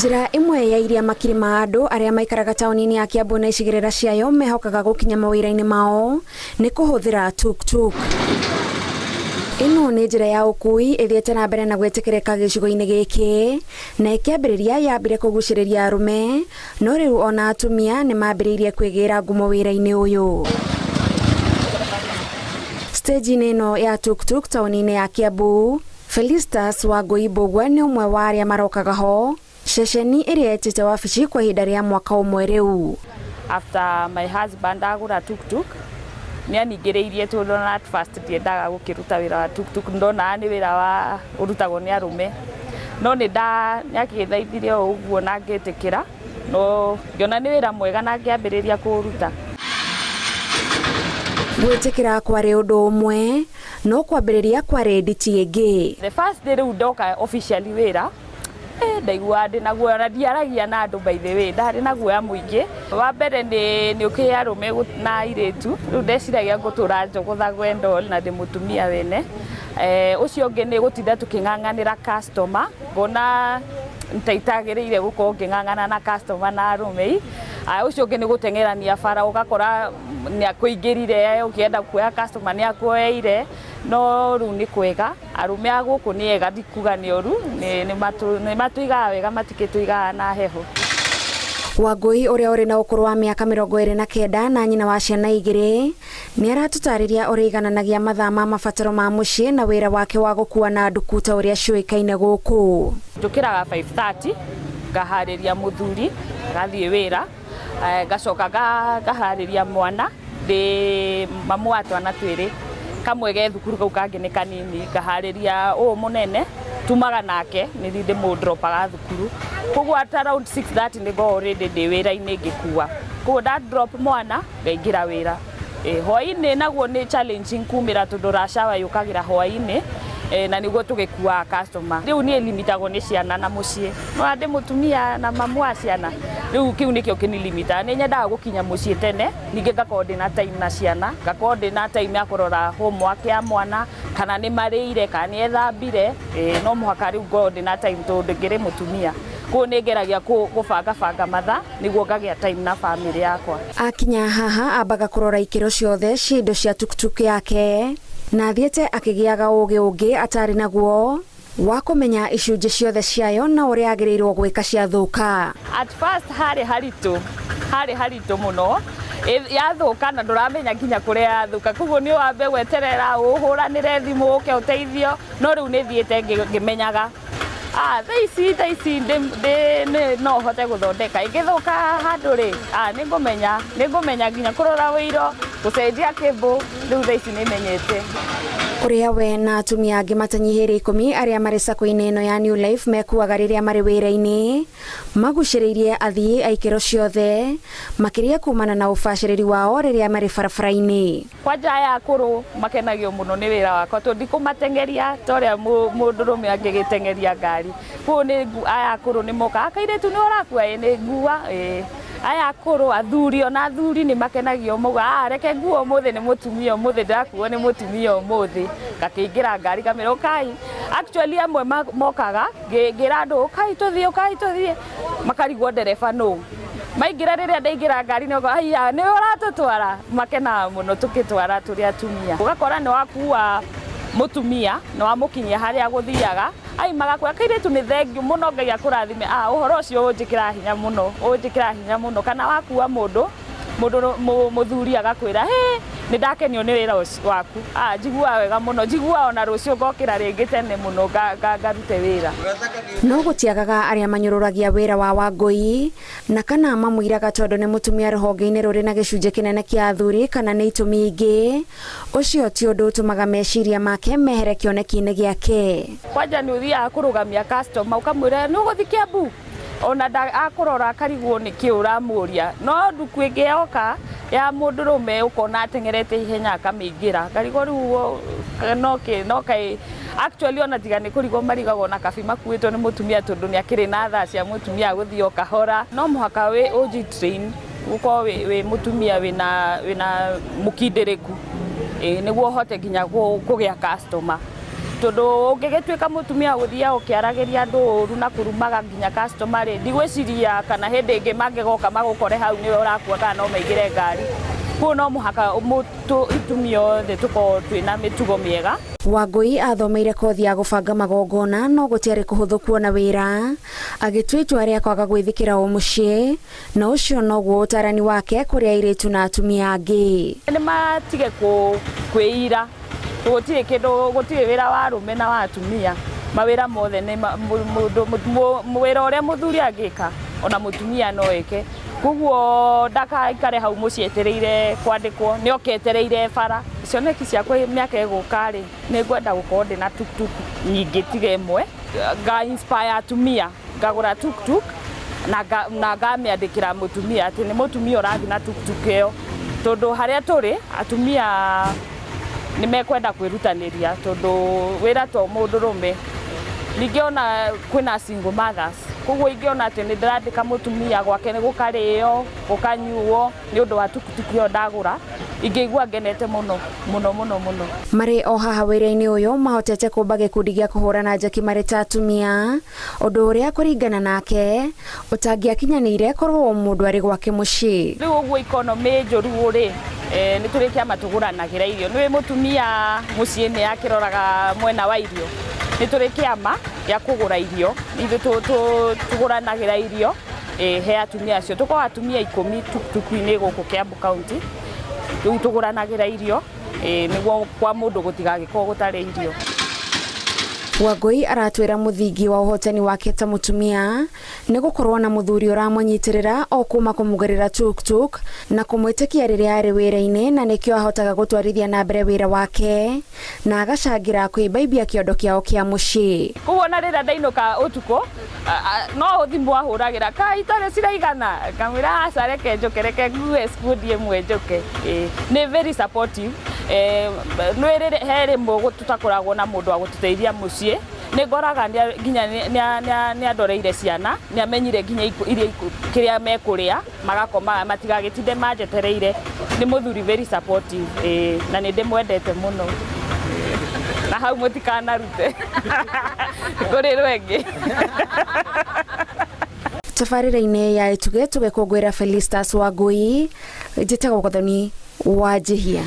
Njĩra ĩmwe ya iria makiri ma andũ arĩa maikaraga taũni-inĩ ya Kiambu na icigĩrĩra ciayo mehokaga gũkinya mawĩra-inĩ mao nĩ kũhũthĩra tuk-tuk. Ĩno nĩ njĩra ya ũkui ĩthiĩte na mbere na gwĩtĩkĩrĩka gĩcigo-inĩ gĩkĩ na ĩkĩambĩrĩria yambire kũgucĩrĩria arũme no rĩu ona atumia nĩ mambĩrĩirie kwĩgĩra ngumo wĩra-inĩ ũyũ. Stage-inĩ ĩno ya tuk-tuk taũni-inĩ ya Kiambu, Felistus Wangũi Mbũgua nĩ ũmwe wa arĩa marokaga ho ceceni ĩrĩa ĩtĩte wabici kwa ihinda rĩa mwaka ũmwe rĩu. After my husband agũra tuk-tuk, nĩ aningĩrĩirie tondũ ona at first ndiendaga gũkĩruta wĩra wa tuk-tuk, ndonaga nĩ wĩra wa ũrutagwo nĩ arũme, no nĩ nda nĩ akĩthaithire o ũguo na ngĩtĩkĩra, no ngĩona nĩ wĩra mwega na ngĩambĩrĩria kũũruta. Gwĩtĩkĩra kwarĩ ũndũ ũmwe no kwambĩrĩria kwarĩ nditi ĩngĩ. The first day rĩu ndoka officially wĩra, ndaiguaga ndĩna guoya na ndiaragia na andũ, by the way, ndarĩ na guoya mũingĩ. Wa mbere nĩ ũkĩĩ arũme na airĩtu, rĩu ndeciragia ngũtũra njogothagwo and all na ndĩ mũtumia wene. Ũcio ũngĩ nĩ gũtinda tũkĩng'ang'anĩra customer, ngona ta itagĩrĩire gũkorwo ngĩng'ang'ana na customer na arũme. Ũcio ũngĩ nĩ gũteng'erania bara, ũgakora nĩ akũingĩrire ũkĩenda kuoya customer nĩ akuoeire, no rĩu nĩ kwega, arũme a gũkũ nĩ ega, ndikuga nĩ ũru, nĩ matũigaga wega, matikĩtũigaga na heho. Wangũi ũrĩa ũrĩ na ũkũrũ wa mĩaka 29 na nyina wa ciana igĩrĩ nĩ aratũtarĩria ũrĩa igananagia mathaa ma mabataro ma mũciĩ na wĩra wake wa gũkua na nduku ta ũrĩa ciũĩkaine gũkũ. Njũkĩraga 5:30, ngaharĩria mũthuri agathiĩ wĩra, ngacoka ngaharĩria mwana, ndĩ mamu wa twana twĩrĩ, kamwe ge thukuru, kau kangĩ nĩ kanini, ngaharĩria ũũ mũnene tumaga nake nĩ thiĩ ndĩmũ-dropaga thukuru, koguo at around 6:30 nĩ ngoragwo already ndĩ wĩra-inĩ ngĩkua, koguo nda drop mwana ngaingĩra wĩra. Hwaĩ-inĩ naguo nĩ challenging kumĩra tondũ rush hour yũkagĩra hwaĩ-inĩ, na nĩguo tũgĩkuaga customer. Rĩu niĩ limitagwo nĩ ciana na mũciĩ, no ndĩ mũtumia na mamu wa ciana, rĩu kĩu nĩkĩo kĩnilimitaga. Nĩ nyendaga gũkinya mũciĩ tene, ningĩ ngakorwo ndĩna time na ciana, ngakorwo ndĩna time ya kũrora homework ya mwana, kana nĩ marĩire, kana nĩ ethambire, no mũhaka rĩu ngorwo ndĩna time tondũ ngĩrĩ mũtumia. Koguo nĩ ngeragia gũbangabanga mathaa nĩguo ngagĩa time na family yakwa. Akinya haha ambaga kũrora ikĩro ciothe cia indo cia tuktuk yake na athiĩte akĩgĩaga ũgĩ ũngĩ atarĩ naguo wa kũmenya icunjĩ ciothe ciayo na ũrĩa agĩrĩirwo gwĩka ciathũka. At first harĩ haritũ, harĩ haritũ mũno, yathũka na ndũramenya nginya kũrĩa yathũka, koguo nĩ wambe gweterera ũhũranĩre thimũ ũke ũteithio, no rĩu nĩ thiĩte ngĩmenyaga. Thaa ici ndĩ no hote gũthondeka, ĩngĩthũka handũ rĩ, nĩ ngũmenya nginya kũrora wĩiro, gũcenjia cable, rĩu thaa ici nĩ menyete. Ũrĩa we na atumia angĩ matanyihĩire 10 arĩa marĩ sacco-inĩ ĩno ya New Life mekuaga rĩrĩa marĩ wĩra-inĩ magucĩrĩirie athii a ikĩro ciothe makĩria kumana na ũbacĩrĩri wao rĩrĩa marĩ barabara-inĩ. Kwanja aya akũrũ makenagio mũno nĩ wĩra wakwa tondũ ndikũmateng'eria ta ũrĩa mũndũrũme angĩgĩteng'eria ngari, koguo nĩ aya akũrũ nĩ mokaga, kairĩtu nĩ ũrakua? Ĩĩ nĩ ngua ĩĩ. Aya akũrũ athuri, ona athuri nĩ makenagio, mauga, reke nguo ũmũthĩ nĩ mũtumia, ũmũthĩ ndĩrakuo nĩ mũtumia ũmũthĩ, ngakĩingĩra ngari ngamera ũkai. Actually amwe mokaga ngĩra andũ ũkai tũthiĩ, ũkai tũthiĩ, makarigwo ndereba nũ, maingĩra rĩrĩa ndaingĩra ngari nĩ aiya nĩwe ũratũtwara, makenaga mũno tũkĩtwara tũrĩ atumia. Ũgakora nĩ wakua mũtumia nĩ wamũkinyia harĩa gũthiaga, ai magakwĩra kairĩtu nĩ thengiũ mũno, Ngai akũrathime, ũhoro ũcio ũnjĩkĩra hinya mũno, ũnjĩkĩra hinya mũno. Kana wakua mũndũ mũthuri agakwĩra, hĩ, nĩ ndakenio nĩ wĩra waku, njiguaga wega mũno, njiguaga ona rũciũ ngokĩra rĩngĩ tene mũno ngarute wĩra. No gũtiagaga arĩa manyũrũragia wĩra wa Wangũi na kana mamũiraga tondũ nĩ mũtumia rũhonge-inĩ rũrĩ na gĩcunjĩ kĩnene kĩa athuri kana nĩ itũmi ingĩ. Ũcio ti ũndũ ũtũmaga meciria make mehere kĩoneki-inĩ gĩake. Kwanja nĩ ũthiaga kũrũgamia customer ũkamwĩra nĩ ũgũthiĩ Kiambu, ona akũrora akarigwo nĩ kĩ ũramũria, no nduku ĩngĩ yoka ya mũndũrũme ũkona ateng'erete ihenya akamĩingĩra, ngarigwo rĩu no kĩ no kaĩ actually ona tiga nĩ kũrigwo marigagwo na kabi makuĩtwo nĩ mũtumia tondũ nĩ akĩrĩ na thaa cia mũtumia gũthiĩ o kahora. No mũhaka wĩ ũnji train ũkorwo wĩ mũtumia wĩna mũkindĩrĩku, ĩĩ, nĩguo ũhote nginya kũgĩa customer. Tondũ ũngĩgĩtuĩka mũtumia gũthiaga ũkĩaragĩria andũ ũru na kũrumaga nginya customer rĩ, ndigwĩciria kana hĩndĩ ĩngĩ mangĩgoka magũkore hau nĩwe ũrakua kana no maingĩre ngari. Koguo no mũhaka itumia othe tũkorwo twĩna mĩtugo mĩega. Wangui athomeire kothi ya gũbanga magongona no gũtiarĩ kũhũthũ kuona wĩra, agĩtua itua rĩa kwaga gwĩthikĩra o mũciĩ, na ũcio noguo ũtarani wake kũrĩ airĩtu na atumia angĩ. Nĩ matige kwĩira, gũtirĩ kĩndũ, gũtirĩ wĩra wa arũme na wa atumia, mawĩra mothe nĩ wĩra ũrĩa mũthuri angĩka ona mũtumia no eke. Koguo ndakaikare hau mũciĩ etereire kwandĩkwo, nĩ oke etereire bara. Cioneki ciakwa mĩaka ĩgũka rĩ, nĩ ngwenda gũkorwo ndĩna tuktuk nyingĩ tiga ĩmwe, nga inspire atumia, ngagũra tuktuk na ngamĩandĩkĩra mũtumia atĩ nĩ mũtumia ũrathiĩ na tuktuk ĩyo, tondũ harĩa tũrĩ atumia nĩ mekwenda kwĩrutanĩria, tondũ wĩra to mũndũrũme. Ningĩ ona kwĩna single mothers, koguo ingĩona atĩ nĩ ndĩrandĩka mũtumia gwake nĩ gũkarĩo gũkanyuo nĩ ũndũ wa tuktuk ĩyo ndagũra, ingĩigua ngenete mũno mũno mũno mũno. Marĩ o haha wĩra-inĩ ũyũ mahotete kũmba gĩkundi gĩa kũhũrana njeki marĩ ta atumia, ũndũ ũrĩa kũringana nake ũtangĩakinyanĩire korwo mũndũ arĩ gwake mũciĩ. Rĩu ũguo economy njũru rĩ, nĩ tũrĩ kĩama tũgũranagĩra irio. Nĩ mũtumia mũciĩ nĩ akĩroraga mwena wa irio, nĩ tũrĩ kĩama gĩa kũgũra irio, ithuĩ tũgũranagĩra irio he atumia acio. Tũkoragwo atumia 10 tuktuk-inĩ gũkũ Kiambu County, rĩu tũgũranagĩra irio nĩguo kwa mũndũ gũtigagĩkorwo gũtarĩ irio. Wangui aratwĩra mũthingi wa ũhotani wake ta mũtumia nĩ gũkorwo na mũthuri ũramũnyitĩrĩra o kuma kũmũgũrĩra tuktuk na kũmwĩtĩkia rĩrĩa arĩ wĩra-inĩ, na nĩkĩo ahotaga gũtwarithia na mbere wĩra wake na agacangĩra kwĩmbaimbia kĩondo kĩao kĩa mũciĩ. Koguo ona rĩrĩa ndainũka ũtukũ no thimũ ahũragĩra ka itarĩ ciraigana, ngamwĩra aca reke njũke, reke ngue skundi ĩmwe njũke. Nĩ very supportive. Nĩ he rĩmwe tũtakoragwo na mũndũ wa gũtũteithia mũciĩ, nĩ ngoraga nginya nĩ andoreire ciana, nĩ amenyire nginya iria kĩrĩa mekũrĩa, magakoma matigagĩtinde manjetereire. Nĩ mũthuri very supportive, na nĩ ndĩmwendete mũno. Na hau mũtikanarute kũrĩ rwengĩ. Tabarĩra-inĩ ya Ituge tũgĩkũngũĩra Felistus Wangui, njĩtagwo Gathoni wa Njihia.